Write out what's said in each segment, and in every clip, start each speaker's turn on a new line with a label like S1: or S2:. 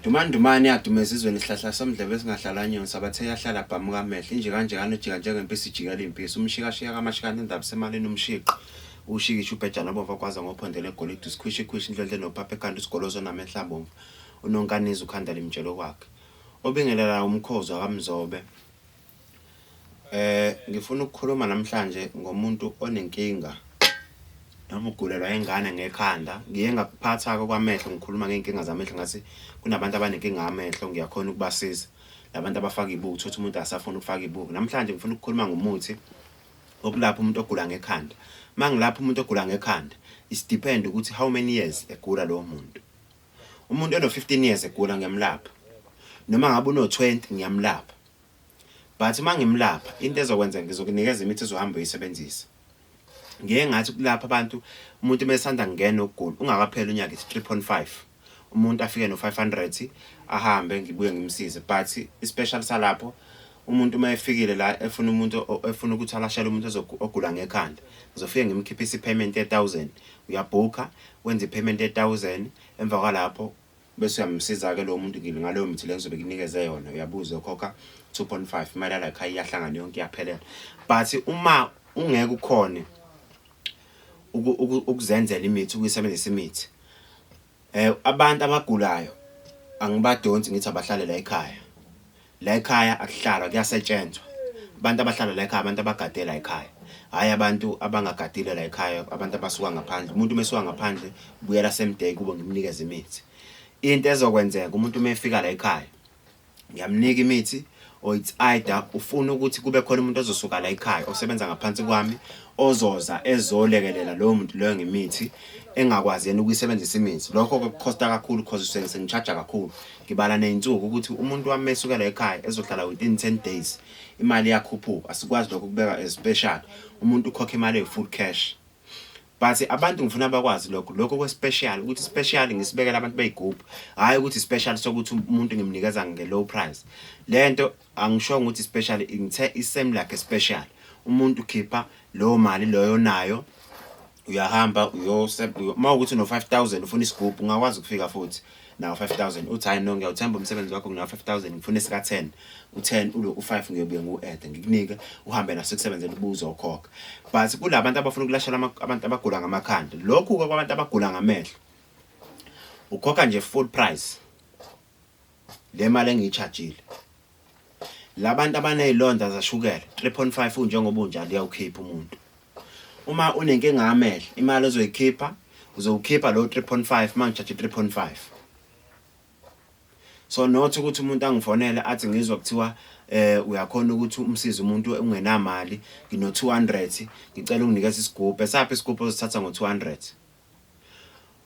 S1: Dumandumane yaduma ezizweni isihlahla somdlebe esingahlalwa nyoni sabathe yahlala bhamuka amehlo inje kanje kanojika njengempisi ijikela impisi umshikashika kamashikane indaba semalini umshiqo ushikisha ubhejana obomvu agwaza ngophondo legolide usikhwishikhwishi inhlonhle nophapha ekhanda usigolozo onamehlo abomvu unonkaniza ukhanda limtshelo kwakhe obingelela umkhozi wakamzobe. Ngifuna ukukhuluma namhlanje ngomuntu onenkinga noma ugulelwa ingane ngekhanda. Ngiye ngakuphatha-ke okwamehlo ngikhuluma ngey'nkinga zamehlo ngathi kunabantu abanenkinga yamehlo ngiyakhona ukubasiza. Labantu abafaka iy'buko uthole ukuthi umuntu akasafuni ukufaka iy'buko. Namhlanje ngifuna ukukhuluma ngomuthi wokulapha umuntu ogula ngekhanda. Uma ngilapha umuntu ogula ngekhanda, it's depend ukuthi how many years egula lowo muntu. Umuntu ono-15 years egula ngiyamlapha. Noma ngabe uno-20 ngiyamlapha. But uma ngimlapha into ezokwenzeka ngizokunikeza imithi ozohamba uyisebenzise. Ngiye ngathi kulapha abantu umuntu uma esanda kungena ukugula ungakapheli unyaka it's 3.5 umuntu afike no-500 ahambe ngibuye ngimsize but i-special salapho umuntu uma efikile la efuna umuntu efuna ukuthi alashele umuntu ogula ngekhanda ngizofike ngimkhiphise i-payment ye-1000 uyabhukha wenza i-payment ye-1000 emva kwalapho Bese uyamsiza-ke lowo muntu ngaleyo mithi leyo ngizobe ngikunikeze yona uyabuza ukhokha 2.5 imali yala ekhaya iyahlangana yonke iyaphelela but uma ungeke ukhone ukuzenzela imithi ukuyisebenzisa imithi abantu abagulayo angibadonsi ngithi abahlale la ekhaya. La ekhaya akuhlalwa kuyasetshenzwa. Abantu abahlala la ekhaya abantu abagade la ekhaya. Hhayi abantu abangagadile la ekhaya abantu abasuka ngaphandle. Umuntu uma esuka ngaphandle ubuyela same day kubo ngimnikeze imithi. Into ezokwenzeka umuntu uma efika la ekhaya ngiyamnika imithi or it's either ufuna ukuthi kube khona umuntu ozosuka la ekhaya osebenza ngaphansi kwami ozoza ezolekelela lowo muntu loyo ngemithi engakwazi yena ukuyisebenzisa imithi. Lokho-ke kukhosta kakhulu cause sengi-charge-a kakhulu. Ngibala ney'nsuku ukuthi umuntu wami esuka la ekhaya ezohlala within 10 days imali iyakhuphuka asikwazi lokho ukubeka as special umuntu ukhokha imali eyi-full cash but abantu ngifuna bakwazi lokho lokho kwe-special ukuthi special ngisibekela abantu beyigubhu hhayi ukuthi special sokuthi umuntu ngimnikeza nge-low price le nto angishongo ukuthi special ngithe i-same like a special umuntu ukhipha leyo mali leyo nayo uyahamba uma ukuthi uno-5000 ufuna isigubhu ungakwazi ukufika futhi nawo 5000 uthi hayi no ngiyawuthemba umsebenzi wakho nginawo 5000 ngifuna esika-10 u-10 ulo u-5 ngiyobuye ngiwu-ede ngikunike uhambe naso ekusebenzela ubuze ukhokha but kulabantu abafuna ukulashela abantu abagula ngamakhanda lokhu-ke kwabantu abagula ngamehlo ukhokha nje full price le mali engiyishajile labantu abanezilonda zashukela 3.5 unjengoba unjalo uyawukhipha umuntu uma unenkinga yamehlo imali ozoyikhipha uzowukhipha lo 3.5 uma ngi-charge 3.5 so not ukuthi umuntu angifonele athi ngizwa kuthiwa uyakhona ukuthi umsize umuntu ungenamali ngino 200 ngicela unginikeze isigubhu esaphi isigubhu ozothatha ngo 200.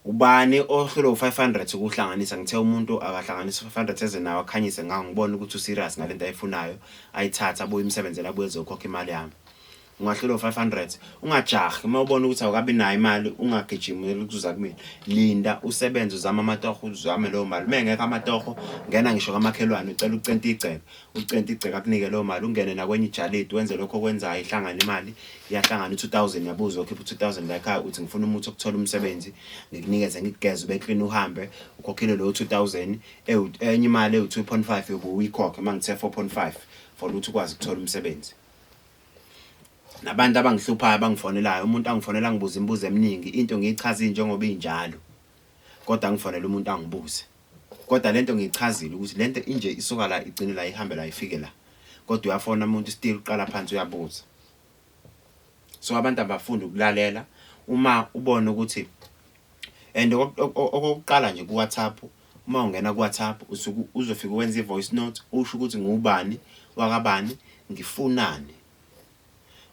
S1: Ubani ohlulwe u-500 ukuwuhlanganisa? Ngithe umuntu akahlanganise u-500 eze nawo akhanyise ngawo ngibone ukuthi u-serious ngalento ayifunayo ayithathe abuye imsebenzele abuye ezokhokha imali yami. Ungahlulwa u-500 ungajahi uma ubona ukuthi awukabi nayo imali ungagijimi ukuzuza kumina. Linda usebenze uzame amatoho uzame leyo mali. Uma engekho amatoho ngena ngisho kamakhelwane ucela ucente igceke ucente igceke akunike leyo mali ungene nakwenye ijalidi wenze lokho okwenzayo ihlangane imali iyahlangana u-2000 yabuza ukhipha u-2000 la ekhaya uthi ngifuna umuthi okuthola umsebenzi ngikunikeze ngikugeze ube clean uhambe ukhokhele lowo 2000 enye imali ewu-2.5 yobe uyikhokhe uma ngithe 4.5 for ukuthi ukwazi ukuthola umsebenzi. Nabantu abangihluphayo abangifonelayo umuntu angifonela angibuza imibuzo eminingi into ngiyichaze njengoba injalo kodwa angifonele umuntu angibuze kodwa lento ngiyichazile ukuthi lento inje isuka la igcine la ihambe la ifike la kodwa uyafona umuntu still uqala phansi uyabuza. So abantu abafundi ukulalela uma ubona ukuthi and okokuqala nje ku WhatsApp uma ungena ku WhatsApp usuke uzofika wenza i-voice note usho ukuthi ngubani wakabani ngifunani.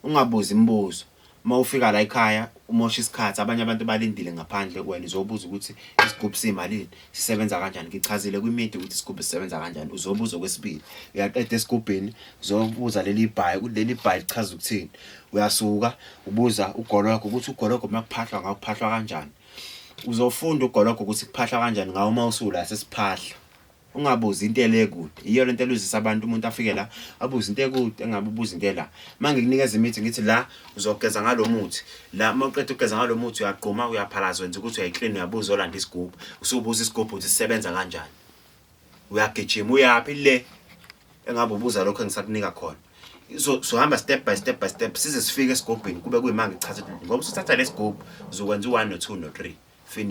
S1: Ungabuzi imibuzo. Uma ufika la ekhaya umosha isikhathi abanye abantu balindile ngaphandle wena uzobuza ukuthi isigubhu siyimalini sisebenza kanjani ngichazile kwi-media ukuthi isigubhu sisebenza kanjani uzobuza okwesibili uyaqeda esigubhini uzobuza leli bhayi ukuthi leli bhayi lichaza ukuthini uyasuka ubuza ugologo ukuthi ugologo uma kuphahlwa ngawo kuphahlwa kanjani uzofunda ugologo ukuthi kuphahlwa kanjani ngawo uma usula sesiphahla. Ungabuzi into ele kude. Yiyo lento eluzisa abantu umuntu afike la abuze into ekude engabe ubuza into ela. Uma ngikunikeza imithi ngithi la uzogeza ngalo muthi. La uma uqeda ukugeza ngalo muthi uyagquma uyaphalaza wenza ukuthi uyayiklina uyabuza olanda isigubhu. Usubuza isigubhu ukuthi sisebenza kanjani. Uyagijima uyaphi le engabe ubuza lokho engisakunika khona. So sohamba step by step by step size sifike esigubhini, kube kuyimanga ichaza ukuthi ngoba usuthatha lesigubhu uzokwenza u1 no2 no3.